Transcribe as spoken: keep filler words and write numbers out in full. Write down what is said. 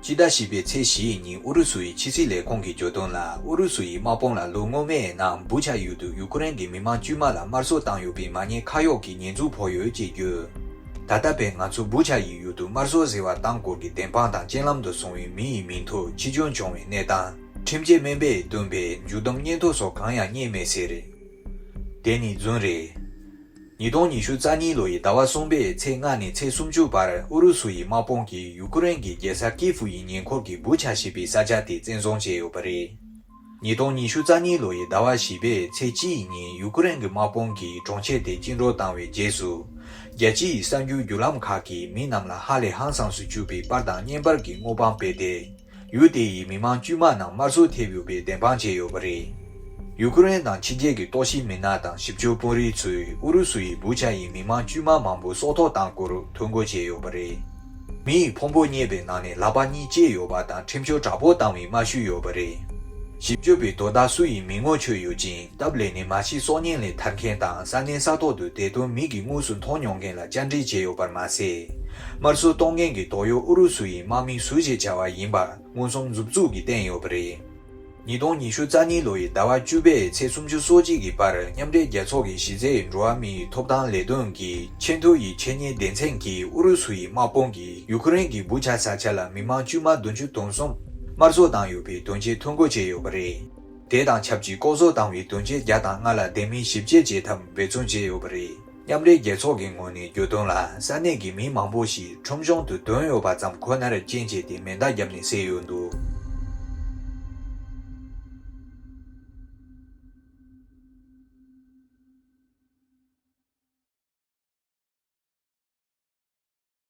ཕྱི་ཟླ་བཞི་པའི་ཚེས་བཞི་ཡི་ཉིན་ཨུ་རུ་སུ་ཡི་ཕྱི་སྲིད་ལས་ཁུངས་ཀྱིས་བརྗོད་དོན་ལ། ཨུ་རུ་སུ་ཡི་དམག་དཔུང་ལ་ལོ་སྔོན་མའི་ནང་བུ་ཆ་ཡུལ་དུ་ཡུ་ཀེ་རེན་གྱི་མི་མང་དཀྱུས་མ་ལ་དམར་གསོད་བཏང་ཡོད་པའི་མ་ཉེས་ཁ་གཡོགས་ཀྱི་ཉེས་འཛུགས་ཕོག་ཡོད་ཅེས་བརྗོད། ད་ལྟ་བར་ང་ཚོ་བུ་ཆ་ཡི་ཡུལ་དུ་དམར་གསོད་ཟེར་བ་བཏང་སྐོར་གྱི་བདེན་དཔང་དང་རྐྱེན་ལམ་དུ་སོང་བའི་མི་ཡི་མིང་ཐོ། འཆི་སྐྱོན་བྱུང་བའི་གནས་སྟངས། ཁྲིམས་ཆད་དམན་པས་བཏོན་པའི་མཇུག་བསྡོམས་སྙན་ཐོ་སོགས་གང་ཡང་རྙེད་མེད་ཟེར། དེ་ནི་རྫུན་རེད། ཉིས་སྟོང་ཉི་ཤུ་རྩ་གཉིས་ལོ་ཡི་ཟླ་བ་གསུམ་པའི་ཚེས་ལྔ་ནས་ཚེས་སུམ་ཅུ་བར་ཨུ་རུ་སུ་ཡི་དམག་དཔུང་གིས་ཡུ་ཀེ་རེན་གྱི་རྒྱལ་ས་ཀི་ཧྥུ་ཡི་ཉེ་འཁོར་གྱི་བུ་ཆ་ཞེས་པའི་ས་ཆ་དེ་བཙན་བཟུང་བྱས་ཡོད་པ་རེད། ཉིས་སྟོང་ཉི་ཤུ་རྩ་གཉིས་ལོ་ཡི་ཟླ་བ་བཞི་པའི་ཚེས་གཅིག་ཡི་ཉིན་ཡུ་ཀེ་རེན་གྱི་དམག་དཔུང་གིས་གྲོང་ཁྱེར་དེ་བཅིངས་འགྲོལ་བཏང་བའི་རྗེས་སུ། རྒྱལ་སྤྱི་ཡི་གསར་འགྱུར་བརྒྱུད་ལམ་ཁག་གིས་མི་རྣམས་ལ་ཧ་ལས་ཧང་སངས་སུ་གྱུར་པའི་པར་དང་བརྙན་པར་གྱི་དངོས་དཔང་སྤེལ་ཏེ། ཡུལ་དེ་ཡི་མི་མང་དཀྱུས་མ་རྣམས་དམར་གསོད་ཐེབས་ཡོད་པའི་བདེན་དཔང་བྱས་ཡོད་པ་རེད། ཡུ་ཀེ་རེན་དང་ཕྱི་རྒྱལ་གྱི་རྟོག་ཞིབ་མི་སྣ་དང་ཞིབ་དཔྱོད་དཔོན་རིགས་ཚོས་ཨུ་རུ་སུ་ཡི་བུ་ཆ་ཡི་མི་མང་དཀྱུས་མ་མང་པོ་སྲོག་ཐོག་བཏང་སྐོར་ཐོ་འགོད་བྱས་ཡོད་པ་རེད། མི་ཡི་ཕུང་པོ་རྙེད་པའི་ནང་ནས་ལག་པ་གཉིས་བཅད་ཡོད་པ་དང་ཁྲིམས་གཅོད་དྲག་པོ་བཏང་བའི་རྨང་གཞི་ཡོད་པ་རེད། ཞིབ་དཔྱོད་པས་དོ་བདག་སུ་ཡིན་མིན་ངོ་ཆོད་ཡོད་ཅིང་། སྟབས་ལེགས་ནས་མ་ཤི་སྲོག་ཉེན་ལས་ཐར་མཁན་དང་ས་གནས་ས་ཐོག་ཏུ་དེ་དོན་མིག་གིས་དངོས་སུ་མཐོང་མྱོང་མཁན་ལ་བཅར་འདྲི་བྱས་ཡོད་པར་མ་ཟད། དམར་གསོད་གཏོང་མཁན་གྱི་དོགས་ཡོད་ཨུ་རུ་སུ་ཡི་དམག་མི་སུ་ཞིག་བྱ་བ་ཡིན་པ་མངོན་སུམ་མཛུབ་བཙུགས་ཀྱིས་བསྟན་ཡོད་པ་རེད། ཉིས་སྟོང་ཉི་ཤུ་རྩ་གཉིས་ལོ་ཡི་ཟླ་བ་བཅུ་པའི་ཚེས་སུམ་ཅུ་སོ་གཅིག་གི་བར་མཉམ་འབྲེལ་རྒྱལ་ཚོགས་ཀྱི་གཞི་རྩའི་འགྲོ་བ་མིའི་ཐོབ་ཐང་ལས་དོན་གྱི་ཆེས་མཐོ་ཡི་ཆེད་གཉེར་སྡེ་ཚན་གྱིས་ཨུ་རུ་སུ་ཡི་དམག་དཔུང་གིས་ཡུ་ཀེ་རེན་གྱི་བུ་ཆ་ས་ཆ་ལ་མི་མང་དཀྱུས་མ་བདུན་ཅུ་དོན་གསུམ་དམར་གསོད་བཏང་ཡོད་པའི་དོན་རྐྱེན་ཐོ་འགོད་བྱས་ཡོད་པ་རེད། དེ་དང་ཆབས་ཅིག་ལྐོག་ཟ་བཏང་བའི་དོན་རྐྱེན་བརྒྱ་དང་ལྔ་ལ་དེ་མིན་ཞིབ་དཔྱད་བྱེད་ཐབས་འབད་བརྩོན་བྱས་ཡོད་པ་རེད། མཉམ་འབྲེལ་རྒྱལ་ཚོགས་ཀྱི་ངོས་ནས་བརྗོད་དོན་ལ། ས་གནས་ཀྱི་མི་མང་པོ་ཞིག་ཁྲོམ་གཞུང་དུ་ཐོན་ཡོད་པ་ཙམ་ཁོ་ནར་རྐྱེན་བྱས་ཏེ་མེ་མདའ་བརྒྱབ་ནས་བསད་ཡོད་འདུག